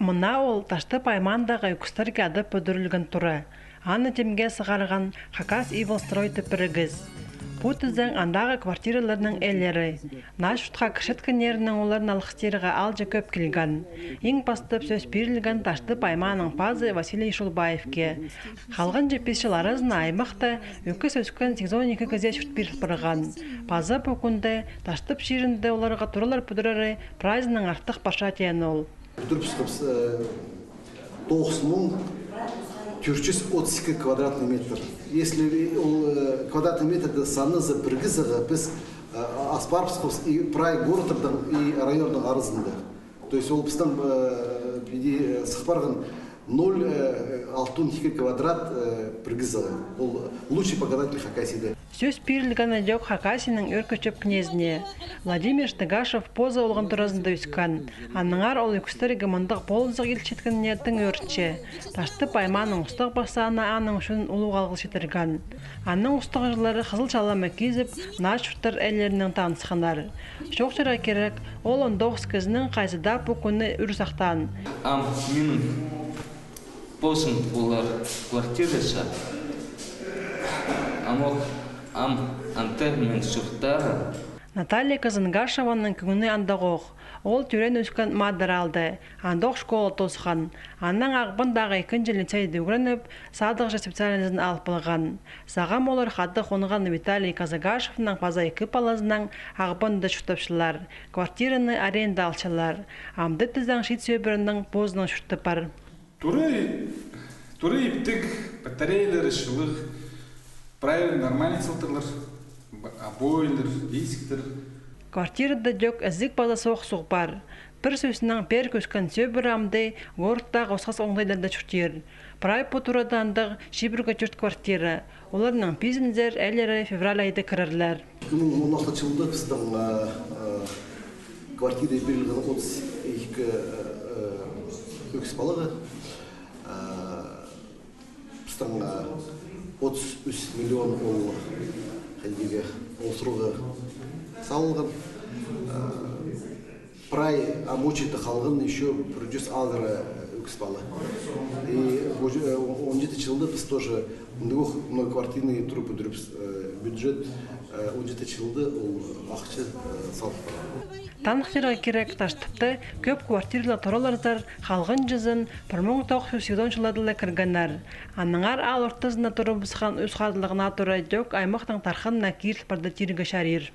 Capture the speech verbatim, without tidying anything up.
Мына ол Таштып аймаандағы ӧкістерге адап пӱдірілген тура. Аны тимге сығарған Хакас Ивелстрой тіп пірігіс. Пу тізең андағы квартираларның иелері. Наа чуртха кірчеткеннернің оларны алғыстирға аалҷа кӧп килген. Иң пастап сӧс пирілген Таштып аймааның пазы Василий Шулбаевке. Халғанҷы пис чыл аразына аймахта ӧкіс ӧскен сигізон ікі кізее чурт пиріл парған. Паза пу кӱнде Таштып чирінде оларға туралар пӱдірері прайзынаң артых парча, теен ол. Пӱдірібісхебіс, э, тоғыс муң тӧрт чӱс отыс ікі квадратный метр. Если ол, э, квадратный метрді саназа пір кізее, піс, э, ас парыбысхабыс и прай городтарның и районның аразында. То есть ол пістің, э, піди, э, сых парған ноль, э, алтон ікі квадрат, э, пір кізее. Ол лучший показатель Хакасияда. Сӧс пирілген ідӧк Хакасияның ӧӧркі чӧп кнезіне. Владимир Штыгашев позы олған туразында ӧскен. Аннаңар ол ӧкістерге мындағ полызығ илчеткеніне тың ӧрінче. Таштып аймааның устағ пасханы аның ӱчӱн улуғ алғыс читірген. Аның устағҷылары хызыл чалама кизіп, наа чурттар иелерінең танысханнар. Чоохтирға кирек, ол он тоғыс кізінің хайзы даа пу кӱнні ӱр сахтаан. Ам минің позым полар квартирача. Амох ам анда мин чуртарым. Наталья Казангашеваның кӧңні андағох. Ол тӧреен-ӧскен Мадар аалда, андох школа тоосхан. Аннаң Ағбандағы ікінҷі лицейде ӱгреніп, садығҷы специальнозын алып алған. Сағам олар хада хонған Виталий Казангашевнің паза ікі палазынаң Ағбанда чуртапчалар, квартираны аренда алчалар. Амды тізең чиит сӧбіренің позының чурты пар. Тура, тура иптіг, батареялары чылығ, прай нормальный салтарлар, б-, обойлар, дисктер. Квартирада тӧк ізік паза соох суғ пар. Пір сӧснең, пеер кӧскен сӧбіре амды городтағы осхас оңдайларда чуртир. Прай пу турада андағ чибіргі тӧрт квартира. Оларның пизінзер иелері февраль айда кірерлер. Ікі муң он алтынҷы чылда пістің, э, э, квартира пирілген отыс ікі, э, э, ӧкіс палаға. Э, пістің, э, отыс ӱс миллион ол, хайдағ, ол сурығ салылған. Э, прай, а, мочита халған ещё пір чӱс алар, э, ӧкіс пала. И он читі чылда піс тоже мындағох многоквартирный тура пӱдірібіс, э, бюджет, э, он читі чылда ол ахча, э, салып пар. Таныхтирға кирек, Таштыпта кӧп квартиралы тураларзар халғанҷызын пір муң тоғыс чӱс сигізон чылларда ла кіргеннер. Аннаңар аал ортазына турыбысхан ӱс хазылығ наа тура тӧк аймахтың тархынына киріл парды тирге чарир.